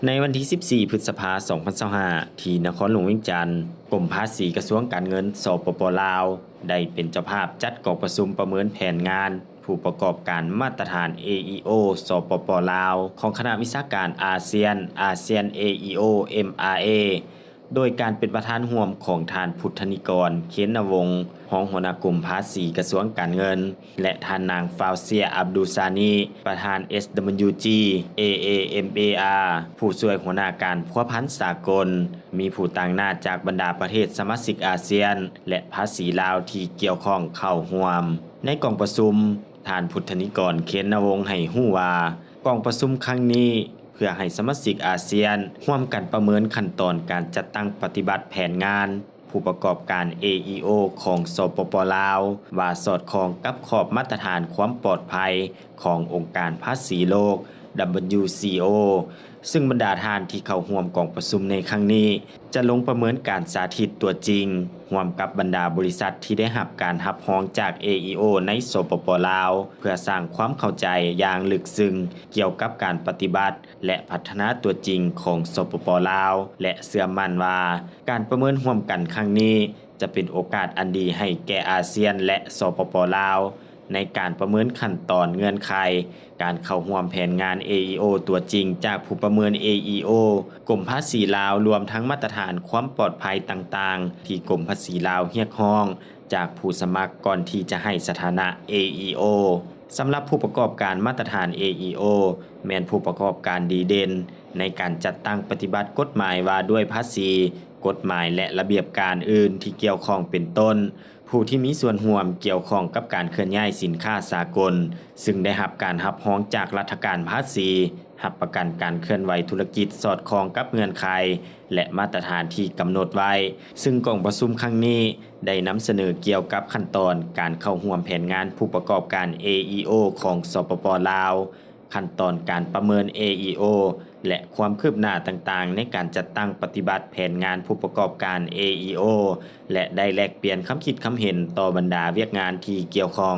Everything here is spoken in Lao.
ໃນວັນທີສິບສີ່ ພຶດສະພາ ສອງພັນຊາວຫ້າ ທີ່ນະຄອນຫຼວງວຽງຈັນ, ກົມພາສີກະຊວງການເງິນ ສປປ ລາວ ໄດ້ເປັນເຈົ້າພາບຈັດກອງປະຊຸມປະເມີນແຜນງານຜູ້ປະກອບການມາດຕະຖານ ເອອີໂອ ສປປ ລາວ ຂອງຄະນະວິຊາການອາຊຽນ ASEAN AEO MRA ໂດຍການເປັນປະທານຮ່ວມຂອງທ່ານ ພຸດທະນິກອນ ເຄນນະວົງ ຮອງຫົວໜ້າກົມພາສີກະຊວງການເງິນ ແລະ ທ່ານນາງ ຟາວເຊຍ ອັບດູຊານີ ປະທານ SWG AAMAR ຜູ້ຊ່ວຍຫົວໜ້າການພົວພັນສາກົນ, ມີຜູ້ຕາງໜ້າຈາກບັນດາປະເທດສະມາຊິກອາຊຽນ ແລະ ພາສີລາວທີ່ກ່ຽວຂ້ອງເຂົ້າຮ່ວມ. ໃນກອງປະຊຸມ, ທ່ານ ພຸດທະນິກອນ ເຄນນະວົງ ໃຫ້ຮູ້ວ່າ ກອງປະຊຸມຄັ້ງນີ້ ເພື່ອໃຫ້ສະມາຊິກອາຊຽນຮ່ວມກັນປະເມີນຂັ້ນຕອນການຈັດຕັ້ງປະຕິບັດແຜນງານ ຜູ້ປະກອບການ ເອອີໂອ ຂອງ ສປປ ລາວ ວ່າສອດຄ່ອງກັບຂອບມາດຕະຖານຄວາມປອດໄພຂອງອົງການພາສີໂລກ WCO ຊຶ່ງບັນດາທ່ານທີ່ເຂົ້າຮ່ວມກອງປະຊຸມໃນຄັ້ງນີ້ ຈະລົງປະເມີນການສາທິດຕົວຈິງ ຮ່ວມກັບບັນດາບໍລິສັດທີ່ໄດ້ຮັບການຮັບຮອງຈາກ ເອອີໂອ ໃນ ສປປ ລາວ ເພື່ອສ້າງຄວາມເຂົ້າໃຈຢ່າງເລິກເຊິ່ງກ່ຽວກັບການປະຕິບັດ ແລະ ພັດທະນາຕົວຈິງຂອງ ສປປ ລາວ ແລະ ເຊື່ອໝັ້ນວ່າ ການປະເມີນຮ່ວມກັນຄັ້ງນີ້ ຈະເປັນໂອກາດອັນດີໃຫ້ແກ່ອາຊຽນ ແລະ ສປປ ລາວ ໃນການປະເມີນຂັ້ນຕອນເງື່ອນໄຂການເຂົ້າຮ່ວມແຜນງານ ເອອີໂອ ຕົວຈິງຈາກຜູ້ປະເມີນ ເອອີໂອ ກົມພາສີລາວ ລວມທັງມາດຕະຖານຄວາມປອດໄພຕ່າງໆ ທີ່ກົມພາສີລາວຮຽກຮ້ອງຈາກຜູ້ສະໝັກກ່ອນທີ່ຈະໃຫ້ສະຖານະ ເອອີໂອ. ສຳລັບຜູ້ປະກອບການມາດຕະຖານ ເອອີໂອ ແມ່ນຜູ້ປະກອບການດີເດັ່ນໃນການຈັດຕັ້ງປະຕິບັດກົດໝາຍວ່າດ້ວຍພາສີ, ກົດໝາຍ ແລະ ລະບຽບການອື່ນທີ່ກ່ຽວຂ້ອງເປັນຕົ້ນ ຜູ້ທີ່ມີສ່ວນຮ່ວມກ່ຽວຂ້ອງກັບການເຄື່ອນຍ້າຍສິນຄ້າສາກົນ ຊຶ່ງໄດ້ຮັບການຮັບຮອງຈາກລັດຖະການພາສີ, ຮັບປະກັນການເຄື່ອນໄຫວທຸລະກິດສອດຄ່ອງກັບເງື່ອນໄຂ ແລະ ມາດຕະຖານທີ່ກຳນົດໄວ້, ຊຶ່ງກອງປະຊຸມຄັ້ງນີ້ໄດ້ນຳສະເໜີກ່ຽວກັບຂັ້ນຕອນການເຂົ້າຮ່ວມແຜນງານຜູ້ປະກອບການ ເອອີໂອ ຂອງ ສປປ ລາວ, ຂັ້ນຕອນການປະເມີນ ເອອີໂອ ແລະ ຄວາມຄືບໜ້າຕ່າງໆ ໃນການຈັດຕັ້ງປະຕິບັດແຜນງານຜູ້ປະກອບການ ເອອີໂອ ແລະ ໄດ້ແລກປ່ຽນຄຳຄິດຄຳເຫັນຕໍ່ບັນດາວຽກງານທີ່ກ່ຽວຂ້ອງ.